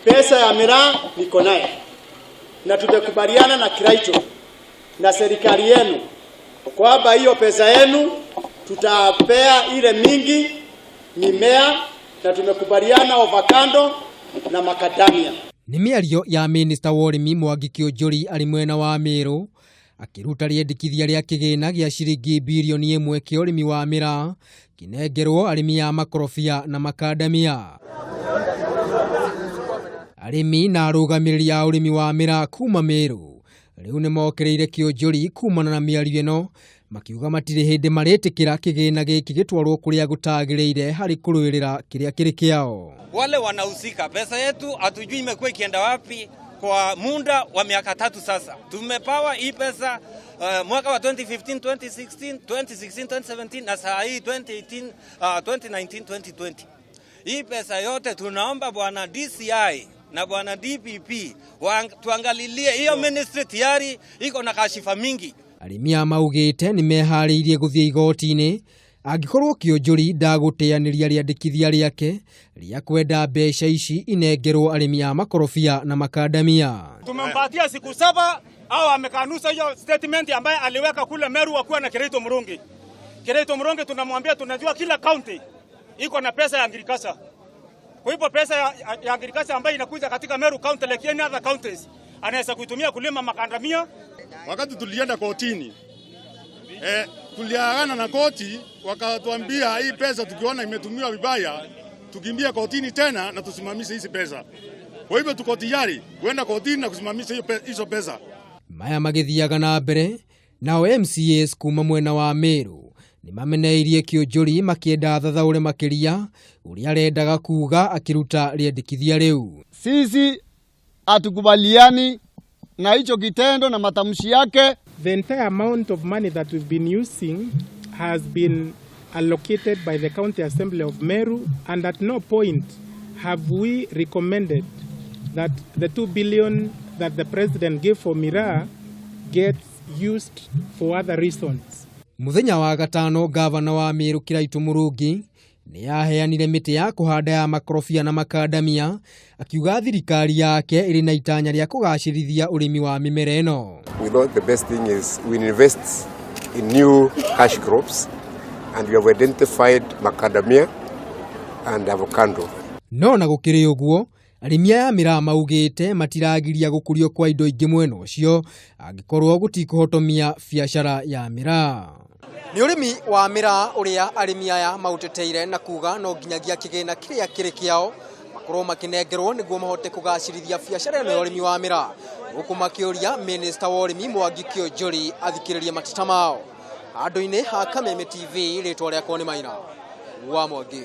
Pesa ya miraa niko naye na tumekubaliana na Kiraito na serikali yenu kwamba hiyo pesa yenu tutapea ile mingi mimea, na tumekubaliana avocado na macadamia. Nĩ mĩario ya minista wa ũrĩmi Mwangi Kĩũnjũri arĩ mwena wa Meru akĩruta rĩendekithia rĩa kĩgĩna gĩa ciringi birioni 1 kĩa ũrĩmi wa mĩraa kĩnengerwo arĩmi a makorobia na makandamia. Arĩmi na arũgamĩrĩri a ũrĩmi wa mĩraa kuma Meru rĩu nĩ mokĩrĩire Kĩũnjũri kumana na mĩario ĩno, makiuga matirĩ hĩndĩ marĩtĩkĩra kĩgĩna gĩkĩ gĩtwarwo kũrĩa gũtagĩrĩire harĩ kũrũĩrĩra kĩrĩa kĩrĩ kĩao. Wale wanahusika, pesa yetu hatujui imekuwa ikienda wapi kwa muda wa miaka 3 sasa. Tumepawa hii pesa mwaka wa 2015, 2016, 2016, 2017 na saa hii 2018, 2019, 2020. Hii pesa yote tunaomba bwana DCI na bwana DPP tuangalilie hiyo ministry, tayari iko na kashifa mingi. Arĩmi aya maugĩte nĩ meharĩirie gũthiĩ igoti-inĩ angĩkorwo Kĩũnjũri ndagũteanĩria rĩandĩkithia rĩake rĩa kwenda mbeca ici inengerwo arĩmi a makorobia na makandamia. Tumempatia siku 7 au amekanusha hiyo statement ambaye aliweka kule Meru wakiwa na Kiraitu Murungi. Kiraitu Murungi tunamwambia tunajua kila county iko na pesa ya agriculture. Kwa hivyo pesa ya agriculture ambayo inakuja katika Meru County like any other counties anaweza kuitumia kulima makandamia. Wakati tulienda kotini, tuliagana na koti, wakatuambia hii pesa tukiona imetumiwa vibaya tukimbie kotini tena na tusimamishe hizi pesa. Kwa hivyo tuko tayari kwenda kotini na kusimamisha hizo pesa. Maya magĩthiaga na mbere, nao MCAs kuma mwena wa Meru nĩ mameneirie Kĩũnjũri makĩenda thathaũre makĩria ũrĩa arendaga kuga akĩruta rĩendekithia rĩu. Sisi hatukubaliani na hicho kitendo na matamshi yake. The entire amount of money that we've been using has been allocated by the County Assembly of Meru, and at no point have we recommended that the 2 billion that the president gave for miraa gets used for other reasons. Muthenya wa gatano, gavana wa Meru Kiraitu Murungi nĩ aheanire mĩtĩ ya kũhanda ya makorobia na makandamia, akiuga thirikari yake ĩrĩ na itanya rĩa kũgacĩrithia ũrĩmi wa mĩmera ĩno. We thought the best thing is we invest in new cash crops, and we have identified macadamia and avocado. No na gũkĩrĩ ũguo, arĩmi aya mĩraa maugĩte matiragiria gũkũrio kwa indo ingĩ mwena ũcio angĩkorwo gũtikũhotomia biacara ya mĩraa. Nĩ ũrĩmi wa mĩraa ũrĩa arĩmi aya maũteteire na kuga no nginyagia kĩgĩna kĩrĩa kĩrĩ kĩao makorwo makĩnengerwo nĩguo mahote kũgacĩrithia biacara ĩno ya ũrĩmi wa mĩraa, gũkũ makĩũria minista wa ũrĩmi Mwangi Kĩũnjũri athikĩrĩrie mateta mao. Handũ-inĩ ha Kameme TV, rĩtwa rĩakwa nĩ Maina wa Mwangi.